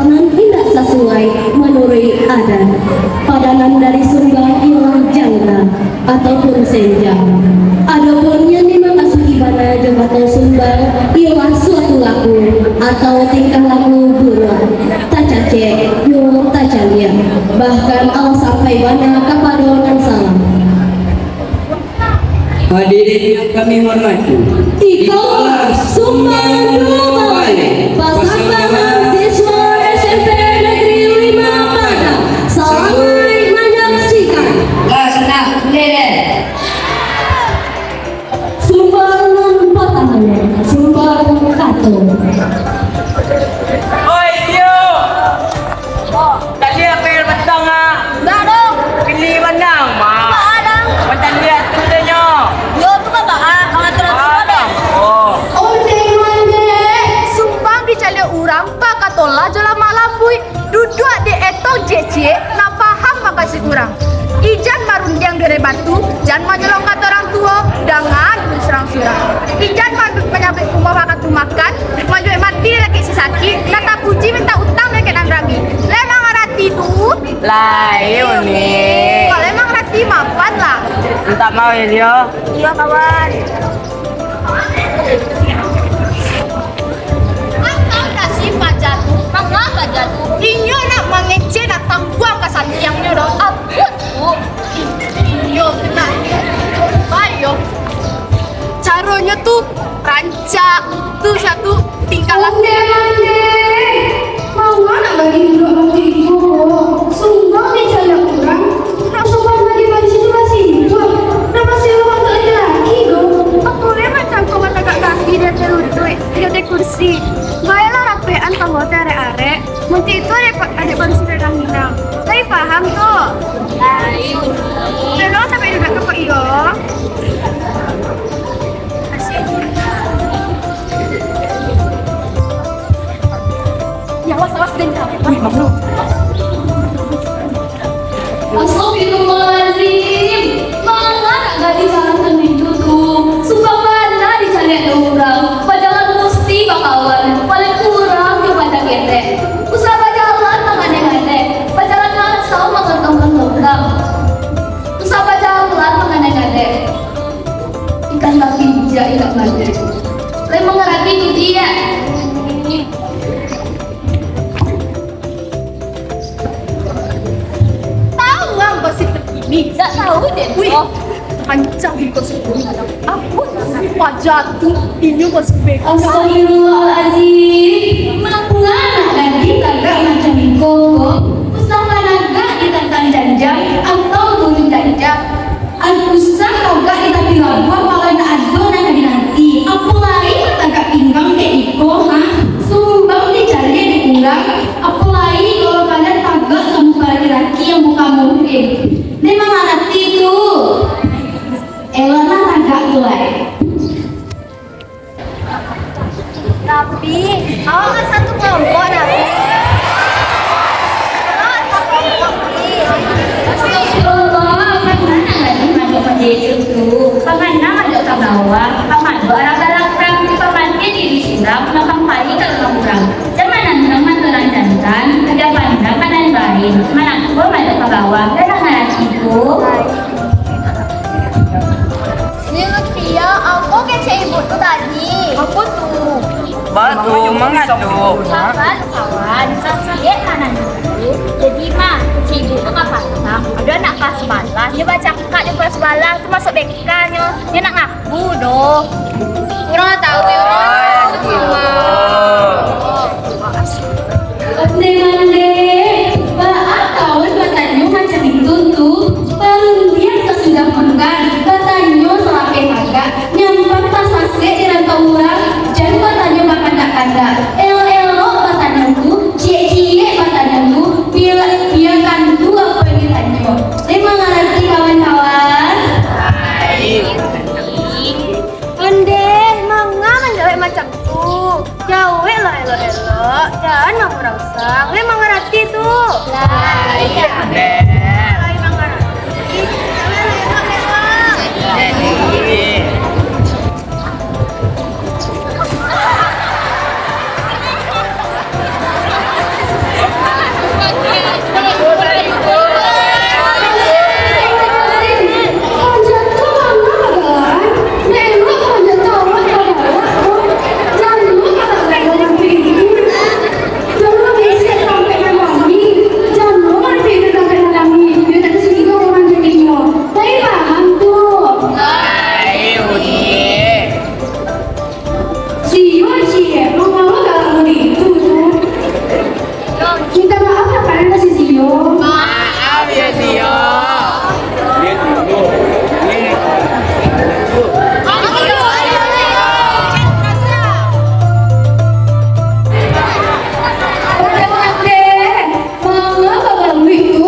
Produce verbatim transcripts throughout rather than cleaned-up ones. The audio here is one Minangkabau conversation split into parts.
nan indak sasuai manuruik adat. Padanan dari sumbang ialah jangga ataupun senja. Adopun nan dimakasuik bana jo kato sumbang ialah suatu laku atau tingkah laku buruak, tacacek, jo tacaliak, bahkan alah sampai bana kapado nan salah. Hadirin yang kami hormati, ikolah sumbang duo baleh, pasambahan siswa S M P Negeri Lima Padang. Salamaik manyaksikan. Lah, sanang, buliah deh. Sumbang nan patamo, sumbang kato. Oi, iyo. Tadi apo yang batang, ah? Indak doh. Pilih mandang, Mak. Baa dang? Macam lihat tu deh nyo. Yo tu baa, ah, mangatur-atur deh. Oh. Ondeh mandeh. Sumbang dicaliak urang, bakato lah jo lamak lambuik. Duduak di etong ciek-ciek, nak paham makasuik urang. Ijan marundiang di ari batu, jan manyolong kato urang tuo, dangan dulu surang-surang. Ijan ma-, manyabik kumo wakatu makan, manjuek mati lakek si sakik, nak tapuji mintak utang lakek nan rami. Lai mangarati tu? Lai, Uni. Kok lai mangarati, maafan lah. Mintak maaf, yo, Lio. Iyo, kawan. Ang tahu ndak sih, Paja tu? Manga Paja tu? Inyo nak mangecek, nak tambuang ka santiangnyo doh. Ampun, tu. Inyo kena. Ayo. Caronyo tu rancak. Tu satu tingkah laku. Ondeh mandeh. Manga nak bagi duduak batu iko ko? Sumbang dicaliak urang, nak sopan bagi baju tu basitu. Nak basitu waktu laki-laki tu. Apo lai macam ko batagak kaki di ateh lutuik, di ateh kursi? Baiklah rapekan kamu teh arek-arek. Musti itu adek, adek baru sudah dah minang. Lai paham tu? Lai. Tolong sampai duduak ka kok iyo. Kasih. Ya Allah, salah sudah minta. Wih, makhluk. Astagfirullahaladzim. Manga nak gadih kalantan itu tu? Sumbang bana dicaliak dek urang. Pajalan musti bakawan. Paling kurang jo pandang ketek. Usah bajalan mangadek-ngadek. Pajalan masau mangantong-kantongkan. Usah bajalan mangadek-ngadek. Ikan tapi injak ikan mati. Lai mangarati tu, Diak? Tahu ang basi ini? Ndak tahu deh. Wih, ancah bingkos sepuluh. Ampun, Paja tu, inyo basi bengkak. Astagfirullahaladzim. Manga nak gadih tagak macam iko ko? Usah panagak di tantang janjang atau turun janjang. Usah tagak di tapi labuah, kalau indak ado nan ka dinanti. Apo lai batagak pinggang kek iko, ha? Sumbang dicaliak dek urang, apo lai kalau kalian tagak samo ka laki-laki yang bukan muhrim. Dek mangarati tu. Eloklah tagak tu lai. Tapi, awak kan satu kelompok, Nabi. Awak satu kelompok, Nabi. Astagfirullah, pangana gadih madok ka jejun tu. Pangana madok ka bawah, pamadok arah balakang, pamandian diri surang, makan pai ka rumah urang. Jan manantang maturang jantan, kada pandang ka nan lain, manakua madok ka bawah, jan mangarati tu. Ni Lutfia, apo kecek ibu tu tadi? Apo tu? Batu, mangadu. Sabar, kawan. Sasiek nan anu tu. Jadi, mah, kecek ibu tu ka patang. Ado anak kelas sabalah. Nyo bacakak jo kelas sabalah tu, masuak B K nyo. Nyo nak ngaku doh. Urang tahu, urang tahu. Ondeh mandeh, baa kawan batanyo macam itu tu? Parundiang sasudah makan, batanyo salapeh tagak, nyampang tasasek di rantau urang, jan batanyo bakandak-kandak. Elok-elok batanyo tu, ciek-ciek batanyo tu, bia-, biakan tu apo yang ditanyo. Lai mangarati, kawan-kawan? Ondeh, manga manjawek macam tu? Jaweklah elok-elok, jan mamurausang. Lai mangarati tu? Lai, Dek. Lai mangarati. Jaweklah elok-elok. Dek. Minta maaf lah, Pak, ka si Sio. Maaf ya, Sio. Udah, Mak, deh. Manga babaluik tu.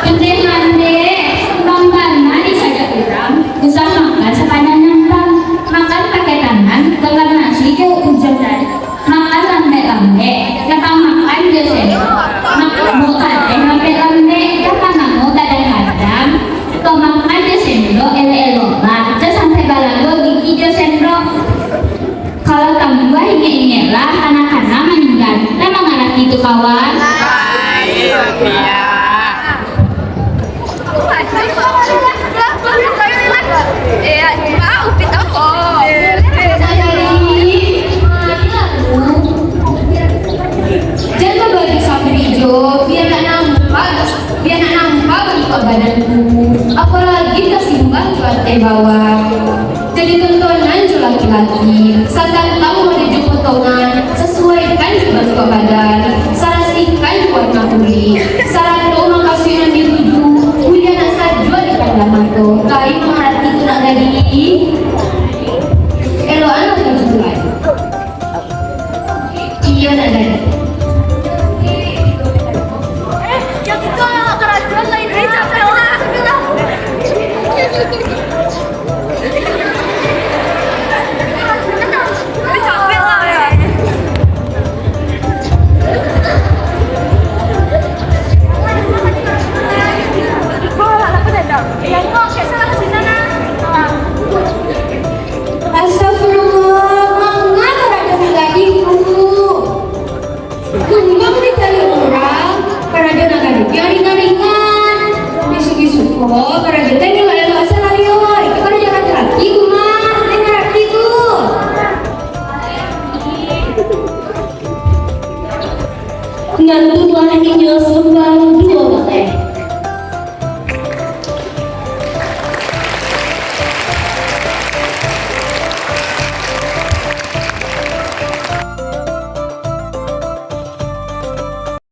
Pandai-pandai, sumbang bana di sajak urang, usah makan sapanjang nantang. Makan pakai tangan, gakan nasi jo ujuang jari. Makan lambek-lambek, gakan makan jo sendok. Makan buah kateh lambek-lambek, gakan namo gadang-gadang. Kok makan jo sendok, elok-elok lah, jan sampai balago gigi jo sendok. Kalau tambuah, ingek-ingeklah, kana-kana maningga. Lah mangarati tu, kawan? Iyo, Tia. Jan babari sampai jo, bia nak nampak, bia nak nampak bantuak badanku. Apolai tasimbang jo ateh bawah. Jadi tontonan jo laki-laki, satantang model jo potongan, sasuaikan jo bantuak badan, sarasikan jo warna kulik, sarato mukasuik nan dituju, buliah nak sajo dipandang mato. Lai mangarati tu, Nak Gadih? Elok-an lah baju tu lai. Iyo, Nak Gadih. Eh, jan kito lah, karajo lain. Eh, capek lah. Astagfirullah, manga karajo Nak Gadih tu? Kumbang dicari urang, karajo Nak Gadih tu ringan-ringan. Bisuak-bisuak ko, karajo teh elok-elok asa lai, oi. Itu karajo laki-laki tu, Mak. Lai ngarati tu. Nan tu lah inyo sumbang duo